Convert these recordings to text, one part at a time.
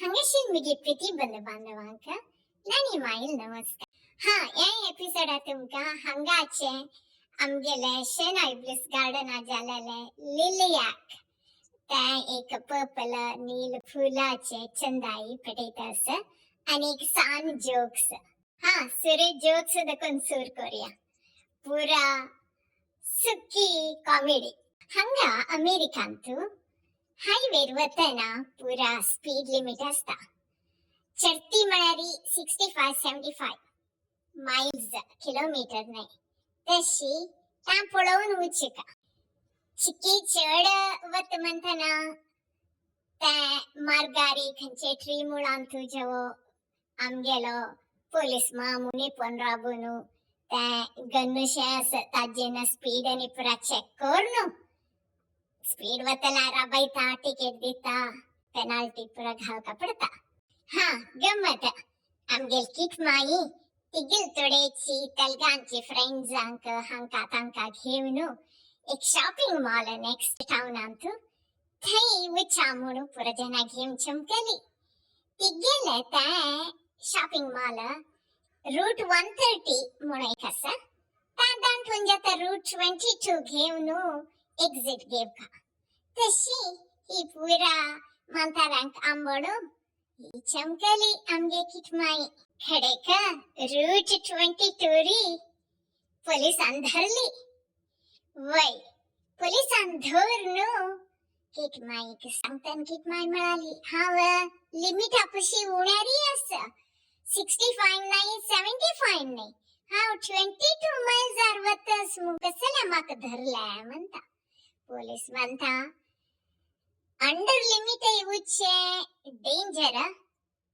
हांगाशील म्हगे प्रिती बंद बांधवांक नानी माईल नमस्कार. हा, ह्या एपिसोडा तुमकां हांगाचे आमगेले शेनाय ब्लिस गार्डना जालेले लिलियाक तें एक पर्पल नील फुलाचे चंदाई पेटयता आसा आनी एक सान जोक्स. हा, सुरे जोक्स देखून सूर करूया, पुरा सुकी कॉमेडी. हांगा अमेरिकांतू हायवेर वतना पुरा स्पीड लिमिट आसता. चडती म्हळ्यार 65 75 miles, kilometre न्हय. तशी तां पळोवन वचका. चिकी चड वत म्हणटना ते मार्गारी खंयचे ट्री मुळांत जेवो आमगेलो पोलीस मामू निपून राबून ते गन्नुशें आसा ताजेन स्पीड आनी पुरा चॅक करून स्पीड वतला राबयता, टिकेट दिता, पेनाल्टी पुरा घालका पडता. हा, गम्मत आमगेल किट माई तिगेल तोडेची तेलगांची फ्रेंड्सांक हांका तांकां घेवन एक शॉपिंग मॉल नेक्स्ट टावनांत थंय वचा म्हणून पुरा जाणां घेवन चमकली. तिगेले ते शॉपिंग मॉल रूट 130 म्हणून एक आसा. तांतून जाता रूट 22 घेवन एक्झिट घेवका. तशी ही पुरा म्हातारांक आंबोडू ही चमकली आमगे किटमाई. खडेक रूट 22 री पोलिसान धरली. वय, पोलिसान धरून किटमाईक सांगतान किटमाई म्हणाली, हांव लिमिटा पशी उण्यारी आसा, 65 नाही, 75 नाही, हांव 22 मायल्सार वतस मू, कसल्या म्हाका धरल्या म्हणता. पोलीस म्हणता, अंडर लिमिट येवचे डेंजर,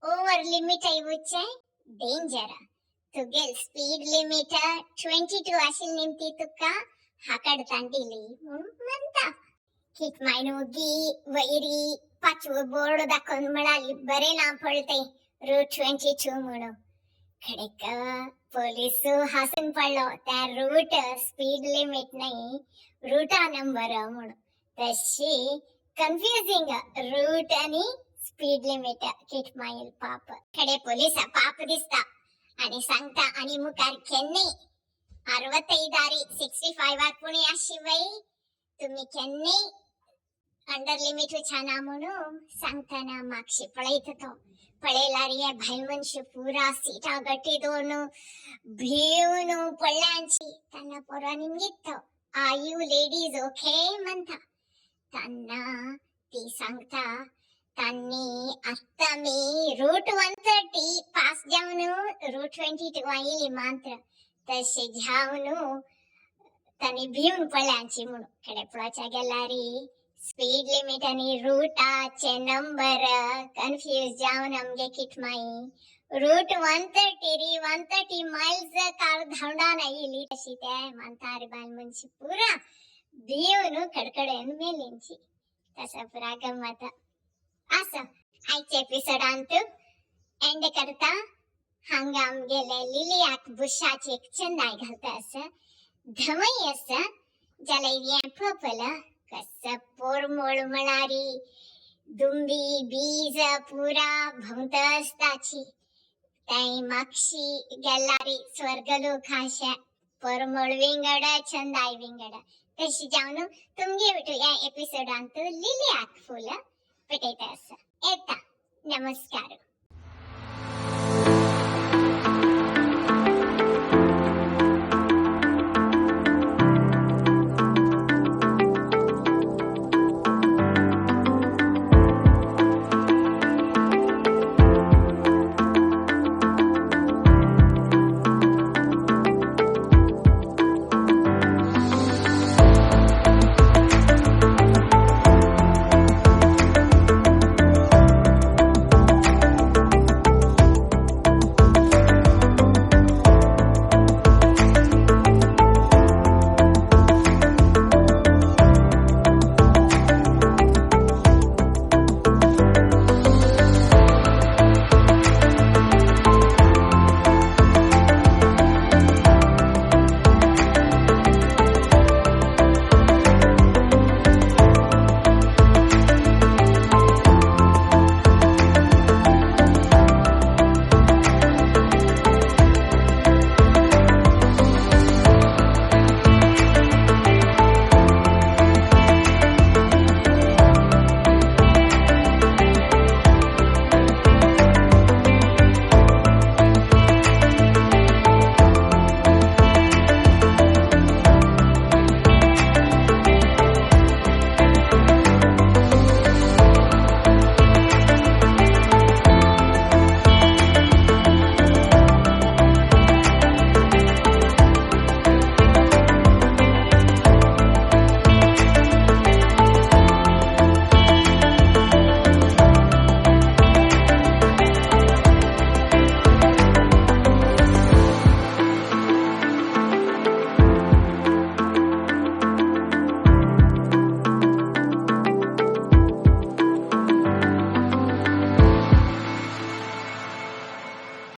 ओवर लिमिट येवचे डेंजर. तुगेल स्पीड लिमिट 22 आशिल्ली निमती तुका हाकडतान दिली म्हणून म्हणता. किट मायन ओगी वैरी पाचवो बोर्ड दाखोवन म्हणाली, बरे ना पळते रूट 22 म्हणून. खडेक पोलीस हासून पडलो, त्या रूट स्पीड लिमिट नाही, रूटा नंबर म्हणून. तशी कन्फ्युजिंग रूट आणि स्पीड लिमिट किट माईल पाप. खडे पोलिसा पाप दिसता आणि सांगता, आणि मुखार केन्ने 65 65 पुणे आशिवय तुम्ही केन्ने अंडर लिमिट छाना म्हणून सांगताना मागशी पळयत तो पळयल्यार हे भायल मनशी पुरा सीटा गट्टी दोन भिवन पडल्यांची. त्यांना पोरा निमगित, "Are you ladies okay?" म्हणता. त्यांना ती सांगता, त्यांनी आत्ता मी रूट 130 पास जावन रूट 22 आयली मात्र, तशे जावन तांणी भिवन पडल्यांची म्हणून. कडे पळोवच्या गेल्यारी स्पीड लिमिट आणि रूटाचे नंबर कन्फ्यूज जावन आमगे किटमाई रूट 130 री 130 मायल्स कार धांवडान आयली. तशी ते म्हातारी बायल मनशी पुरा भिवन कडकडेन मेलींची. तसं पुरा गमत असं. आयच्या एपिसोडांत एंड करता. हांगा आमगेले लिलियाक बुशाची एक चंदाय घालता आसा, धवई आसा जाल्यार हें पर्पल कसं पोरमोळ म्हळारी दुंबी बीज पुरा भोंवत आसताची. ताई मागशी गेल्यारी स्वर्गलोकाशे परमळ विंगड, चंदाय विंगड. तशी जावन तुमगे विटू ह्या एपिसोडांत लिलियाक फुल पेटयता आसा. येता, नमस्कार.